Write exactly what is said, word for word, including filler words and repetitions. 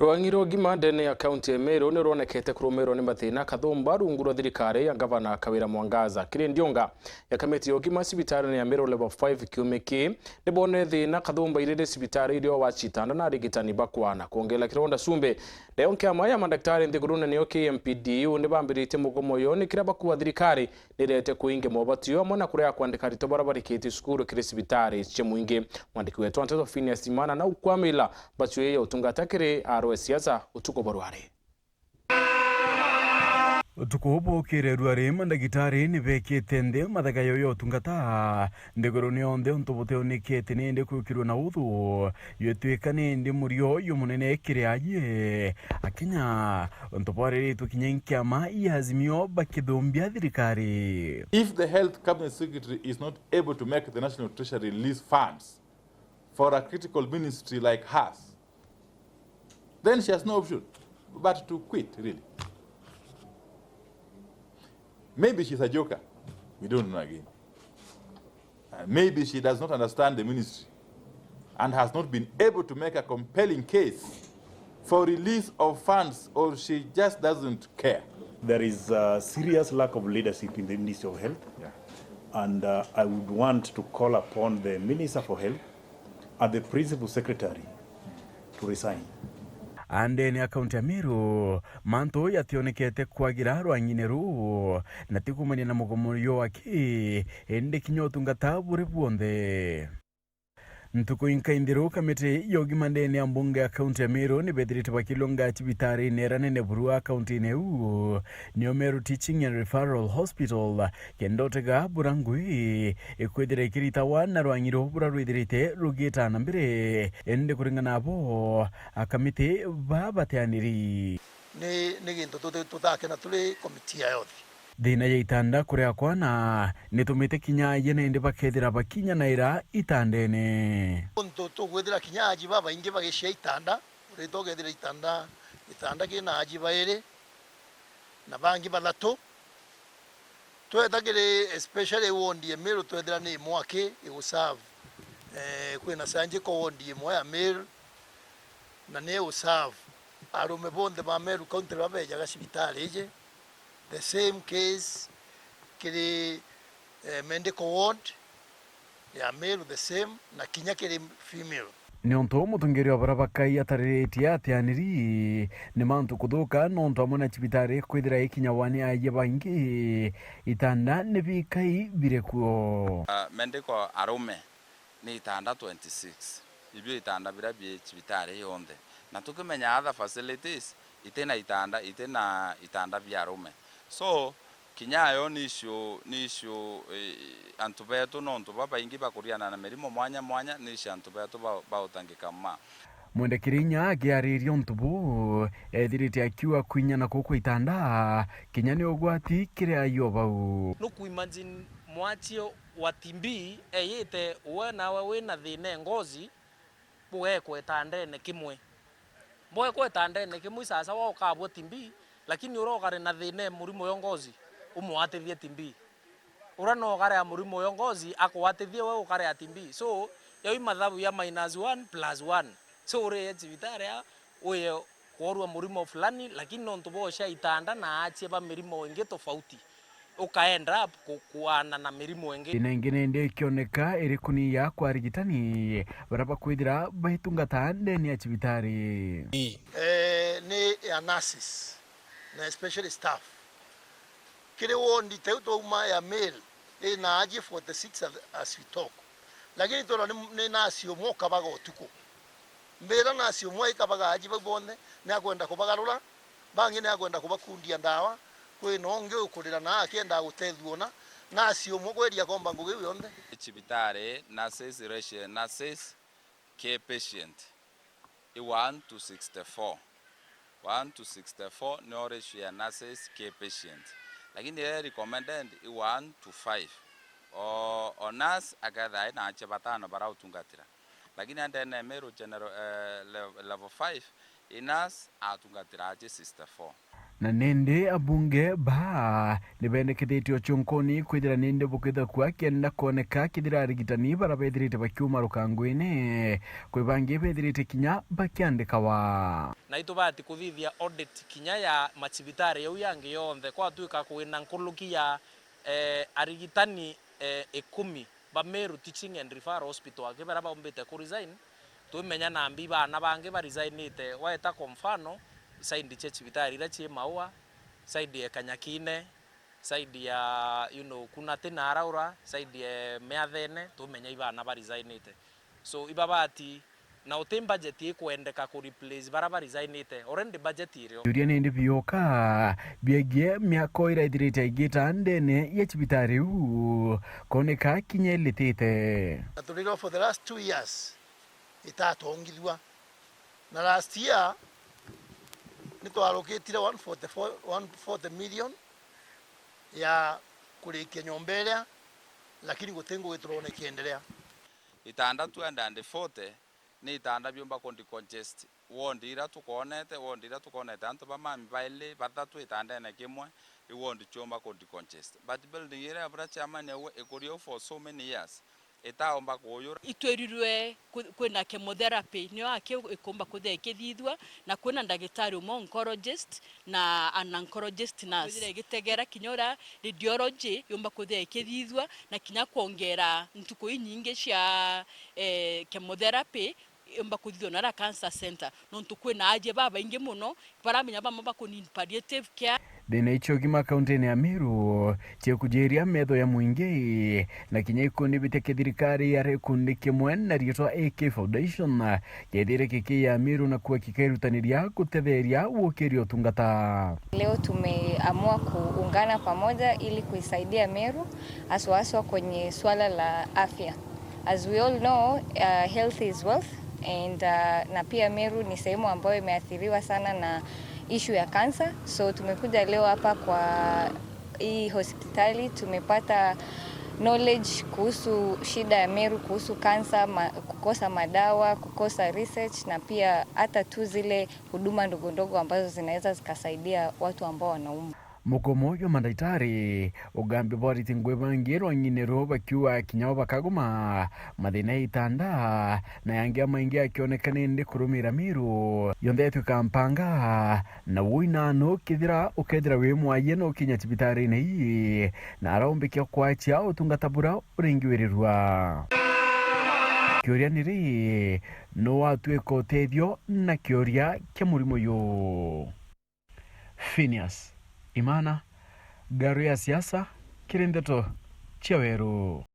Rwang'i rwa ugima ndene ya kaunti ya Meru ni rwonekete kurumirwa ni mathina kathumba rungu rwa thirikari ya Gavana Kawira Mwangaza. Kiri ndiunga ya kamiti ya ugima cibitarine ya Meru Level five kiumia ki, ni boonere thina kathumba iriri cibitari irio wa citanda na arigitani bakwana. Kwongerera kiri Wonder Sumbe, nayo nkiama ya mandagitari nthigurune niyo K M P D U ni bambiritie mugomo yo ni kiria bakua thirikari nirete kuingia mobati amwe na kuria kwandika aritwa baria barikitie cukuru kiri cibitari cia mwingi. Mwandiki wetu wa nteto Phineas Imana na ukwamila bacui ya utungata kiri arwe siasa utuku bwa rwari. Utuku bukire rwari, mandagitari ni bekite nthi mathagayo ya utungata nthigurune yonthe untu butionekete nindi kwikirwe na uthu. Yutwika nindi murio uyu munene kiri aye Akenya, untu bwariritwe kinya nkiama ya Azimio bakithumbia thirikari. If the health cabinet secretary is not able to make the National Treasury release funds for a critical ministry like hers, then she has no option but to quit, really. Maybe she's a joker. We don't know again. Uh, maybe she does not understand the ministry and has not been able to make a compelling case for release of funds, or she just doesn't care. There is a serious lack of leadership in the Ministry of Health. Yeah. And, uh, I would want to call upon the Minister for Health and the Principal Secretary to resign. Andene a kaunti ya Meru, mantu jationekete kwagira rwang'ine ruu, na ti kumania na mugomo jwa aki, indi kinya utungata buri bwonthe. Ntuku inkainthi ruu, kamiti ya ugima ndene ya mbunge ya kaunti ya Meru ni bethirite bakilunga cibitarine iria nene buru a kauntine iu, niyo Meru Teaching and Referral Hospital, kenda utega bura ngui ikwithira ikiritagwa na rwang'i ruu bura rwithirite rugita na mbere. Indi kuringana nabo, akamiti ba bateaniri. Ni, ni gintu tuti-, tutakena turi komiti ya yothi. Thina ya itanda kuria kwana nitumite kinya aye nindi bakethira bakinyanaira itandene. Untu tugwithira kinya aji babaingi bagicia itanda, urite ukethira itanda, itanda kina aji bairi na bangi bathatu. Tweta kiri especially ward ya Meru, twethira ni imwe aki iguserve. Eh, kwina surgical ward imwe ya Meru, na ni iguserve arume bonthe ba Meru County baria bejaga cibitari iji. The same case kiri, eh, medical ward ya Meru, the same, na kinya kiri female. Niuntu mutongeria wa baria bakai atariritie ateaniri, ni mantu kuthuka nontu amwe na cibitari kwithira ikinyagwa ni aye baingi, itanda ni bikai biri kuo. Ah, medical arume ni itanda twenty six. Ibio itanda biria bi cibitari yonthe. Na tukimenya other facilities, itina itanda, itina itanda bia arume. So, kinya ayo ni issue, ni issue, eh, antu betu nontu babaingi bakuriana na mirimo mwanya mwanya, ni issue antu betu ba-, bautangika mma. Mwendekiri inya akiariria untu buu, ethirite akiuga kwinyana kuu kwa itanda, kinya ni ugwati kiri ayo bau. Nukuimagine mwachie wa T B eyite we nawe wina thina e ngozi, bugekwa itandene kimwe. Bugekwa itandene kimwe, isasawa ukabua T B, lakini uria ukari na thina e murimo yo ngozi, umwatithie T B. Uria no ukarea murimo yo ngozi, akwatithie we ukarea T B. So, yau i mathabu ya minus one plus one. So, urie cibitari a, uye kworua murimo fulani, lakini nontu bwa ucia itanda na achie ba mirimo ingi tofauti, uka end up ku-, kuana na mirimo ingi. Thina ingi nindi ikioneka iri kuniya kwa arigitani baria bakwithira baitungata ndene ya cibitari. Eh, ni ya nurses na especially staff. Kiri ward teu twauma ya male, ina aji forty six as, as we talk. Lakini twona ni, ni nurse umwe ukabaga utuku. Mbira nurse umwe ikabaga aji bau bonthe, ni akwenda kubagarura, bangi ni akwenda kubakundia ndawa, kwina ungi ukurira na akienda gutethua una, nurse umwe kweria komba ngugi iu yonthe. Cibitari, nurses, resident nurses, care patient, i one to sixty-four. One to sixty-four nio ratio ya nurses care patient. Lakini iria recommended i one to five. O, o nurse akethira aina achia batano bara utungatira. Lakini andene Meru General, eh, le-, level five, i nurse atungatira achia sixty-four. Na nindi abunge baa ni bendekethitie uchunkuni kwithira nindi bukithakua kenda kwoneka kithira arigitani bara bethirite bakiuma rukanguine, kwi bangi bethirite kinya bakiandikawa. Na itubati kuthithia audit kinya ya macibitari jau yangi yonthe. Kwatwika kwina nkuluki ya, eh, arigitani, eh, ikumi ba Meru Teaching and Referral Hospital aki baria baumbite ku resign, twimenya nambi bana bangi ba resignite. Waeta kwa mfano, side cia cibitari iria cii Maua, side ya Kanyakine, side ya, you know, Kunati na Araura, side ya Miathene, tumenya ibana ba resignite. So, ibabati, na uti budget ikwendeka ku replace bara ba resignite. Already budget irio. Biuria nindi biuka biegie miako iraithirite igita ndene ya cibitari iu, koneka kinya ilitite. Na turirwo for the last two years itatongithua. Na last year, nitwarukitire one forty-four, one forty million ya kurikia nyomba iria, lakini guti ngugi turona ikiendelea. Itanda two hundred and forty ni itanda biumba ku decongest ward iria tukonete, ward iria tukonete antu ba mami baili, bathatu itandene kimwe, i ward ciumba ku decongest. But building iria bura chairman auga ikuria u for so many years, itaumba kuuyura. Itwirirwe ku-, kwina chemotherapy, nio aki ikumba kuthia ikithithua, na kwina ndagitari umwe oncologist na an oncologist nurse. Kwithira igitegera kinya uria radiology yumba kuthia ikithithua, na kinya kwongera ntuku inyingi cia, eh, chemotherapy yumba kuthithua nara cancer center. Nontu kwina ajie babaingi mono baramenya bamwe baku need palliative care. Thina icio ugima kauntine ya Meru ciikujiria metho ya mwingi, na kinya ikundi bitia kithirikari ya gikundi kimwe na riitwa A K Foundation kiethire kiki ya Meru na kuwa kikeerutaniria gutetheria gukiria utungata. Leo tumeamua kuungana pamoja ili kuisaidia Meru, haswa haswa kwenye swala la afya. As we all know, uh, health is wealth, and, uh, na pia Meru ni sehemu ambayo imeathiriwa sana na issue ya cancer. So tumekuja leo hapa kwa hii hospitali, tumepata knowledge kuhusu shida ya Meru, kuhusu cancer, ma-, kukosa madawa, kukosa research, na pia hata tu zile huduma ndogo ndogo ambazo zinaweza zikasaidia watu ambao wanaumwa. Mugomo jwa mandaitari, ugambi bwa ariti ngui bangi rwang'ini ruu bakiuga kinya o bakagoma, mathina ya itanda na yangi amaingi akioneka nindi kurumira Meru yonthe yatuika mpanga, na wui nanu kithira ukethira wi mwaie no kinya cibitarine ii, na araumbikia kwachia utungata bura uringiwirirua. Kiuria ni ri, nu watuika utethio na kiuria kia murimo uyu? Phineas Imana, Ngaru ya Siasa, kiri Ndeto cia Weru.